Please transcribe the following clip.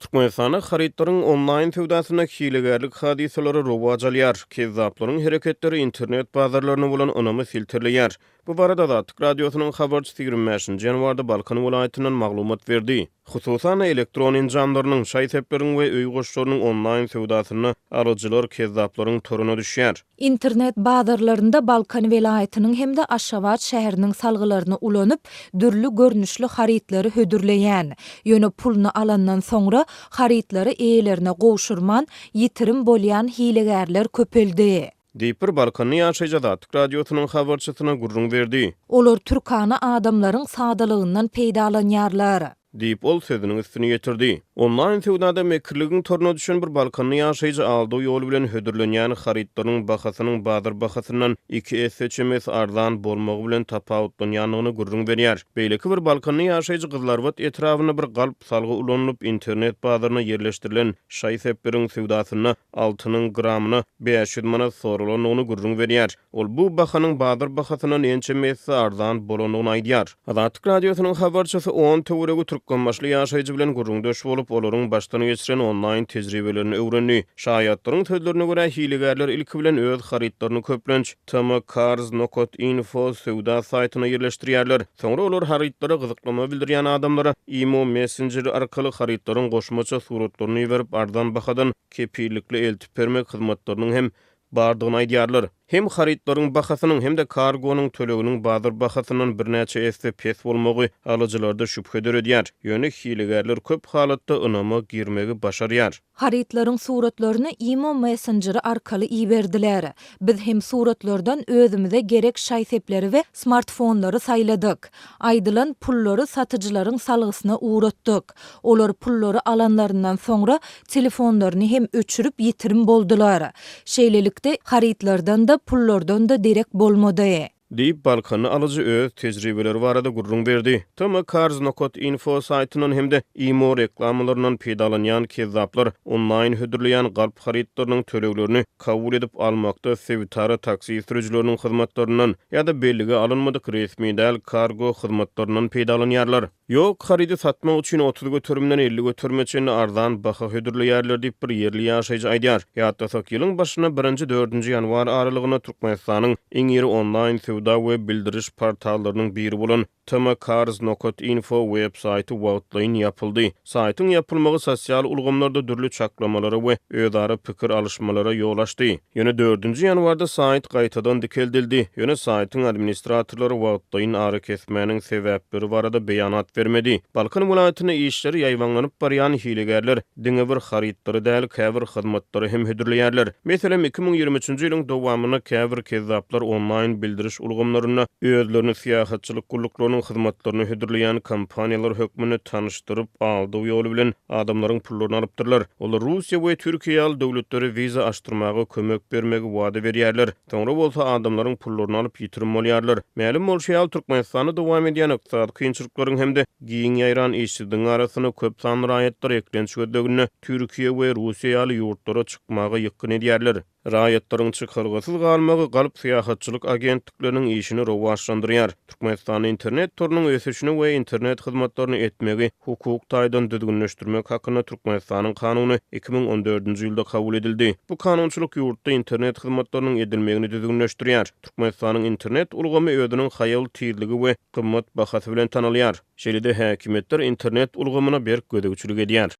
Türkmenistanda harytlaryň onlaýn söwdasynda hilegärlik hadysalary rowaç alýar. Kezzaplaryň hereketleri internet bazarlaryna bolan ynamy silterleýär. Bu barada Azatlyk Radiosynyň habarçysy 25-nji ýanwarda Balkan welaýatyndan maglumat berdi. Hususan-da, elektron enjamlarynyň, şaý-sepleriň we öý goşlarynyň onlaýn söwdasynda alyjylar kezzaplaryň toruna düşýär. Internet bazarlarynda Balkan welaýatynyň hem-de Aşgabat şäheriniň salgylaryny ulanyp, dürli görnüşli harytlary hödürleýän, ýöne puluny alandan soňra harytlary eýelerine gowşurman, ýitirim bolýan hilegärler köpeldi. Diýip, bir balkanly ýaşaýjy Azatlyk Radiosynyň habarçysyna gürrüň berdi. Olar türkana adamlaryň sadalygyndan peýdalanýarlar. Diýip, ol sözüniň üstüni ýetirdi. Onlaýn söwdada mekirligiň toruna düşen bir balkanly ýaşaýjy aldaw ýoly bilen hödürlenýän harytlaryň bahasynyň bazar bahasyndan iki esse çemesi arzan bolmagy bilen tapawutlanýandygyny gürrüň berýär. Beýleki bir balkanly ýaşaýjy Gyzylarbat etrabynda bir galp salgy ulanylyp, internet bazaryna ýerleşdirilen şaý-sepleriň söwdasynda altynyň gramyna 500 manat soralandygyny gürrüň berýär. Ol bu bahanyň bazar bahasyndan ençeme esse arzan bolandygyny aýdýar. Azatlyk Radiosynyň habarçysy on töweregi türkmenbaşyly ýaşaýjy bilen gürrüňdeş bolup, olaryň başdan geçiren onlaýn tejribelerini öwrendi. Şaýatlaryň sözlerine görä, hilegärler ilki bilen öz harytlaryny köplenç tmcars nokat info söwda saýtyna ýerleşdirýärler. Soňra olar harytlara gyzyklanma bildirýän adamlara imo messenjeri arkaly harytlaryň goşmaça suratlaryny iberip, arzan bahadan kepillikli eltip bermek hyzmatlarynyň hem bardygyny aýdýarlar. Hem harytlaryň bahasynyň, hem-de kargonyň töleginiň bazar bahasyndan birnäçe esse pes bolmagy alyjylarda şübhe döredýär. Ýöne hilegärler köp halatda ynama girmegi başarýar. Harytlaryň suratlaryny imo messenjeri arkaly iberdiler. Biz hem suratlardan özümize gerek şaý-sepleri we smartfonlary saýladyk. Aýdylan pullary satyjylaryň salgysyna ugratdyk. Olar pullary alanlaryndan soňra telefonlaryny hem öçürip ýitirim boldular. Şeýlelikde, harytlardan-da, pullardan-da derek bolmady. Diýip, balkanly alyjy öz tejribeleri barada gürrüň berdi. Tmcars nokat info saýtyndan hem-de imo reklamalaryndan peýdalanýan kezzaplar onlaýn hödürleýän galp harytlarynyň töleglerini kabul edip almakda sebitara taksi sürüjileriniň hyzmatlaryndan ýa-da bellige alynmadyk resmi däl kargo hyzmatlaryndan peýdalanýarlar. Ýok, harydy satmak üçin 30 göterimden 50 göterime çenli arzan baha hödürleýärler diýip, bir ýerli ýaşaýjy aýdýar. Ýatlasak, ýylyň başynda birinji-dördünji ýanwar aralygynda Türkmenistanyň iň iri onlaýn söwda we bildiriş portallarynyň biri bolan tmcars nokat info web saýty wagtlaýyn ýapyldy. Saýtyň ýapylmagy sosial ulgamlarda dürli çaklamalara we özara pikir alyşmalara ýol açdy. Ýöne dördünji ýanwarda saýt gaýtadan dikeldildi, ýöne saýtyň administratorlary wagtlaýyn arakesmäniň sebäpleri barada beýanat bermedi. Balkan welaýatynda işleri ýaýbaňlanyp barýan hilegärler diňe bir harytlary däl, käbir hyzmatlary hem hödürleýärler. Meselem, 2023-nji ýylyň dowamynda käbir kezzaplar onlaýn bildiriş ulgamlarynda özlerini syýahatçylyk gulluklarynyň hyzmatlaryny hödürleýän kompaniýalar hökmünde tanyşdyryp, aldaw ýoly bilen adamlaryň pullaryny alypdyrlar. Olar Russiýa we Türkiýe ýaly döwletlere wiza açdyrmaga kömek bermegi wada berýärler. Soňra bolsa adamlaryň pullaryny alyp ýitirim bolýarlar. Mälim bolşy ýaly, Türkmenistanda dowam edýän ykdysady kynçylyklaryň hem-de giň ýaýran işsizligiň arasynda köp sanly raýatlar eklenç gözleginde Türkiýe we Russiýa ýaly ýurtlara çykmaga ýykgyn edýärler. Raýatlaryň çykalgasyz galmagy galp syýahatçylyk agentlikleriniň işini rowaçlandyrýar. Türkmenistanda internet torunyň ösüşini we internet hyzmatlaryny etmegi hukuk taýdan düzgünleşdirmek hakynda Türkmenistanyň Kanuny 2014-nji ýylda kabul edildi. Bu kanunçylyk ýurtda internet hyzmatlarynyň edilmegini düzgünleşdirýär. Türkmenistanyň internet ulgamy özüniň haýal tizligi we gymmat bahasy bilen tanalýar. Şeýle-de häkimiýetler internet ulgamyna berk gözegçilik edýär.